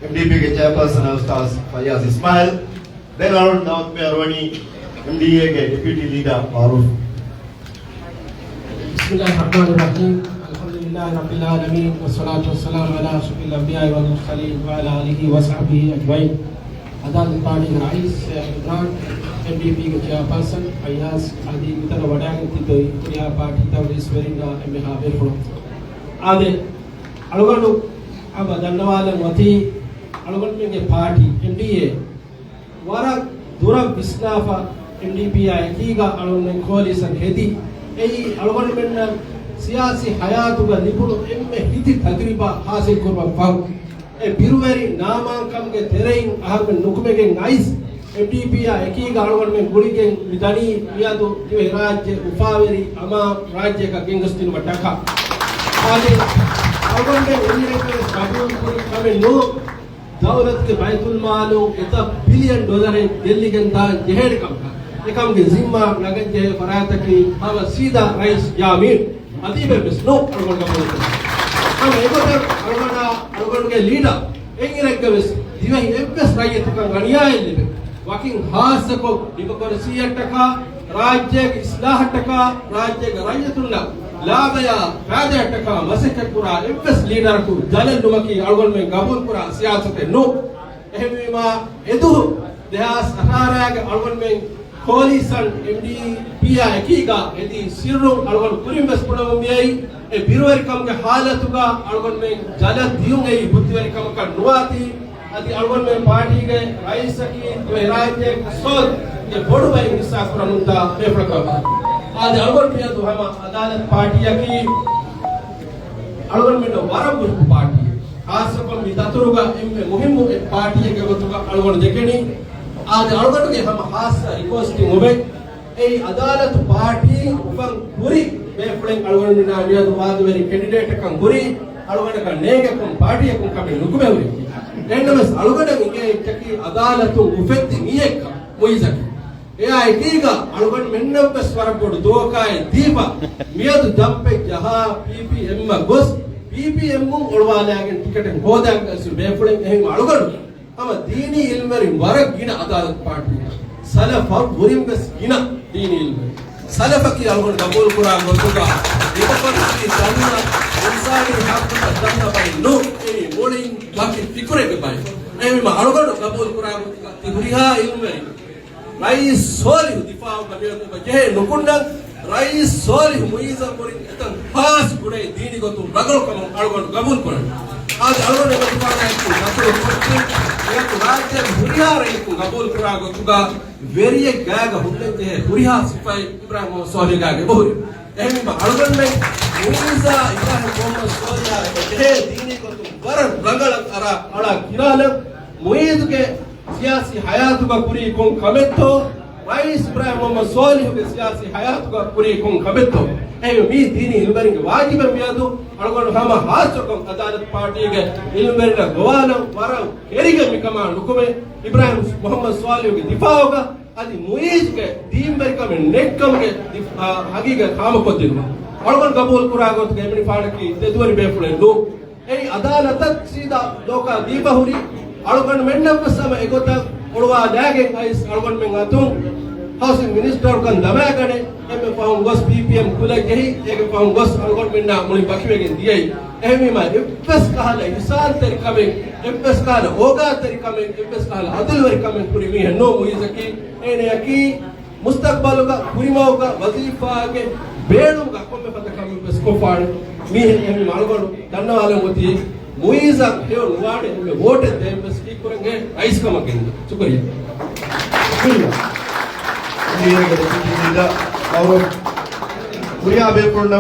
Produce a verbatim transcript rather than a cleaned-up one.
އެމްޑީޕީގެ ޗެއާޕާސަން އުސްތާޛް ފައްޔާޒް އިސްމާއިލް. ދެން އަޅުގަނޑު ދަޢުވަތު މި އަރުވަނީ އެމްޑީއޭގެ ޑެޕިއުޓީ ލީޑަރ މަޢުރޫފް. بسم الله الرحمن الرحيم. الحمد لله رب العالمين، والصلاة والسلام على أشرف الأنبياء والمرسلين وعلى آله وصحبه أجمعين. އަދާލަތު ޕާޓީގެ ރައީސް އިމްރާން، އެމްޑީޕީގެ ޗެއާޕާސަން ފައްޔާޒް އަދި މިތަނަށް ވަޑައިގެން ތިއްބެވި ހުރިހާ ޕާޓީތައް ރައީސްވެރިންނާ އެންމެހާ ބޭފުޅުން. އާދެ، އަޅުގަނޑު ހަމަ ދަންނަވާލަން އޮތީ، އަޅުގަނޑުމެންގެ ޕާޓީ އެމްޑީއޭ ވަރަށް ދުރަށް ވިސްނާފަ، އެމްޑީޕީއާ އެކީގަ އަޅުގަނޑުމެން ކޯލީޝަން ހެދި. އެއީ އަޅުގަނޑުމެންނަށް ސިޔާސީ ހަޔާތުގަ ލިބުނު އެންމެ ހިތި ތަޖުރިބާ ހާސިލް ކުރުމަށް ފަހު، އެ ބިރުވެރި ނާމާންކަމުގެ ތެރެއިން އަހަރުމެން ނުކުމެގެން އައިސް، އެމްޑީޕީއާ އެކީގަ އަޅުގަނޑުމެން ގުޅިގެން މި ދަނީ މިއަދު ދިވެހިރާއްޖެ އުފާވެރި އަމާން ރާއްޖެއަކަށް ގެންގޮސްދިނުމަށްޓަކާ. އާދެ، އަޅުގަނޑުމެން އެއްވެސް ގަބޫލު ކުރި ކަމެއް ނޫން. ދައުލަތުގެ ބައިތުލްމާލު އެތައް ބިލިއަން ޑޮލަރެއް ގެއްލިގެން ދާން ޖެހޭނެ ކަމަކަށް، އެކަމުގެ ޒިންމާ ނަގަން ޖެހޭ ފަރާތަކީ ހަމަ ސީދާ ރައީސް ޔާމީން އަދީބެއް ވެސް ނޫން. އަޅުގަނޑު ގަބޫލުކުރަން. ހަމަ އެގޮތަށް އަޅުގަނޑާ، އަޅުގަނޑުގެ ލީޑަރ އެއްއިރެއްގަ ވެސް ދިވެހި އެއްވެސް ރައްޔިތަކަށް އަނިޔާއެއް ލިބެ، ވަކިން ހާއްސަކޮށް ޑިމޮކްރަސީއަށްޓަކާ، ރާއްޖޭގެ އިސްލާހަށްޓަކާ، ރާއްޖޭގެ ރައްޔިތުންނަށް ލާބަޔާ ފާއިދައަށްޓަކާ މަސައްކަތްކުރާ އެއްވެސް ލީޑަރަކު ޖަލަށް ނުމަކީ އަޅުގަނޑުމެން ގަބޫލުކުރާ ސިޔާސަތެއް ނޫން. އެހެންވީމާ، އެދުވަހު ދެހާސް އަށާރައިގެ އަޅުގަނޑުމެން ކޯލީޝަން އެމްޑީޕީއާ އެކީގަ ހެދީ ސިއްރުން އަޅުގަނޑު ކުރިން ވެސް ބުނަމުން މިއައީ، އެ ބިރުވެރިކަމުގެ ހާލަތުގަ އަޅުގަނޑުމެން ޖަލަށް ދިޔުން އެއީ ބުއްދިވެރިކަމަކަށް ނުވާތީ، އަދި އަޅުގަނޑުމެން ޕާޓީގެ ރައީސަކީ ދިވެހިރާއްޖޭގެ ސޯލްގެ ބޮޑު ބައެއް ހިއްސާ ކުރަމުންދާ ބޭފުޅަކަށް. އާދެ، އަޅުގަނޑު މިއަދު ހަމަ އަދާލަތު ޕާޓީއަކީ އަޅުގަނޑުމެންނަށް ވަރަށް މުހިއްމު ޕާޓީއެއް. ޚާއްޞަކޮށް މި ދަތުރުގަ އެންމެ މުހިއްމު އެއް ޕާޓީއެއްގެ ގޮތުގަ އަޅުގަނޑު ދެކެނީ. އާދެ، އަޅުގަނޑުގެ ހަމަ ޚާއްޞަ ރިކުއެސްޓެއް އޮވޭ. އެއީ އަދާލަތު ޕާޓީ އުފަން ހުރި ބޭފުޅެއް އަޅުގަނޑުމެންނާ މިއަދު ވާދަވެރި ކެންޑިޑޭޓަކަށް ހުރީ، އަޅުގަނޑަކަށް ނޭނގެކަން ޕާޓީއަކުން ކަމެއް ނުކުމެ ހުރި. އެހެންނަމަވެސް އަޅުގަނޑަށް އިނގޭ އެއްޗަކީ އަދާލަތުން އުފެއްދި މީހެއްކަން މުއިޒަކީ. އެއާ އެކީގަ އަޅުގަނޑުމެންނަށްވެސް ވަރަށް ބޮޑު ދުވަހަކާއެއް ދީފަ، މިއަދު ޖަމްޕެއް ޖަހާ ޕީޕީއެމްއަށް ގޮސް، ޕީޕީއެމުން އޮޅުވާލާގެން ޓިކެޓެއް ހޯދާ އައިސް ބޭފުޅެއް. އެހެން އަޅުގަނޑު ހަމަ ދީނީ އިލްމުވެރިން ވަރަށް ގިނަ އަދާލަތު ޕާޓީ. ސަލަފަށް ވުރިން ވެސް ގިނަ ދީނީ އިލްމުވެރިން. ސަލަފަކީ އަޅުގަނޑު ގަބޫލު ކުރާ ގޮތުގަ ޑިމޮކްރަސީ ދަންނަ، އިންސާނީ ހައްޤުތައް ދަންނަ ބައެއް ނޫން. އެއީ މުޅިން ވަކި ފިކުރެއްގެ ބައެއް. އެހެންވީމަ އަޅުގަނޑު ގަބޫލު ކުރާ ގޮތުގަ ތި ހުރިހާ އިލްމުވެރިން ރައީސް ސޯލިހު ދިފާއުގަ މިއަދު ޖެހޭ ނުކުންނަން، ރައީސް ސޯލިހު މުއިއްޒަށް ކުރިން އެތަން ޚާއްޞަ ގުނައެއް ދީނީ ގޮތުން ރަނގަޅު ކަމަށް އަޅުގަނޑު ގަބޫލު ކުރަން. އާދެ، އަޅުގަނޑު އެމަތިފާނާއެކު ދަތުރު ކޮށްދިން، އެއަކު ރާއްޖޭގެ ހުރިހާ ރައްޔިތުން ގަބޫލު ކުރާ ގޮތުގަ ވެރިއެއް ގާގަ ހުންނަން ޖެހޭ ހުރިހާ ސިފައެއް އިބްރާހިމް މުހައްމަދު ސޯލިހުގެ އެބަހުރި. އެހެންވީމަ އަޅުގަނޑުމެން މުއިއްޒާ އިބްރާހިމް މުހައްމަދު ސޯލިހާ އެކޭ ދީނީ ގޮތުން ވަރަށް ރަނގަޅަށް އަރާ އަޅާ ކިރާލަން. މުއިއްޒުގެ ސިޔާސީ ހަޔާތުގަ ކުރީ ކޮން ކަމެއްތޯ، ރައީސް އިބްރާހިމް މުހައްމަދު ސޯލިހުގެ ސިޔާސީ ހަޔާތުގަ ކުރީ ކޮން ކަމެއްތޯ. އެހެންވެ މީ ދީނީ އިލްމުވެރިންގެ ވާޖިބެއް. މިއަދު އަޅުގަނޑު ހަމަ ޚާއްޞަކޮށް އަދާލަތު ޕާޓީގެ އިލްމުވެރިންނަށް ގޮވާލަން، ވަރަށް ކެރިގެން މިކަމާ ނުކުމެ، އިބްރާހިމް މުހައްމަދު ސޯލިހުގެ ދިފާއުގަ އަދި މުއިއްޒުގެ ދީންވެރިކަމެއް ނެތްކަމުގެ ދިފް-، އާ، ހަގީގަތް ހާމަކޮށްދިނުމަށް އަޅުގަނޑު ގަބޫލު ކުރާ ގޮތުގަ އެމަނިކުފާނަކީ ދެދުވެރި ބޭފުޅެއް ނޫން. އެއީ އަދާލަތަށް ސީދާ ލޯކާ ދީފަ ހުރި. އަޅުގަނޑުމެންނަށްވެސް ހަމަ އެގޮތަށް އޮޅުވާލާގެން އައިސް އަޅުގަނޑުމެން އަތުން ހައުސިން މިނިސްޓަރުކަން ދަމާގަނެ، އެންމެ ފަހުން ގޮސް ޕީޕީއެމް ކުލަ ޖެހި، އޭގެ ފަހުން ގޮސް އަޅުގަނޑުމެންނާ މުޅި ބަކިވެގެން ދިޔައީ. އެހެންވީމަ އެއްވެސް ކަހަލަ އިހްސާންތެރިކަމެއް، އެއްވެސް ކަހަލަ އޯގާތެރިކަމެއް، އެއްވެސް ކަހަލަ އަދުލުވެރިކަމެއް ކުރި މީހެއް ނޫން މުއިއްޒަކީ. އޭނަޔަކީ މުސްތަޤްބަލުގަ ކުރިމަގުގަ ވަޒީފާގެ ބޭނުމުގަ ކޮންމެ ފަދަ ކަމެއްވެސް ކޮށްފާނެ މީހެއް. އެހެންވީމަ އަޅުގަނޑު ދަންނަވާލަން އޮތީ މުއިއްޒަށް ހެޔޮ ނުވާނެ އެންމެ ވޯޓެއް ދޭންވެސް ކީއްކުރަން އެ ރައީސްކަމަށް ގެންދަ. ޝުކުރިއްޔާ. ޝުކުރިއްޔާ. ހުރިހާ ބޭފުޅުންނަށް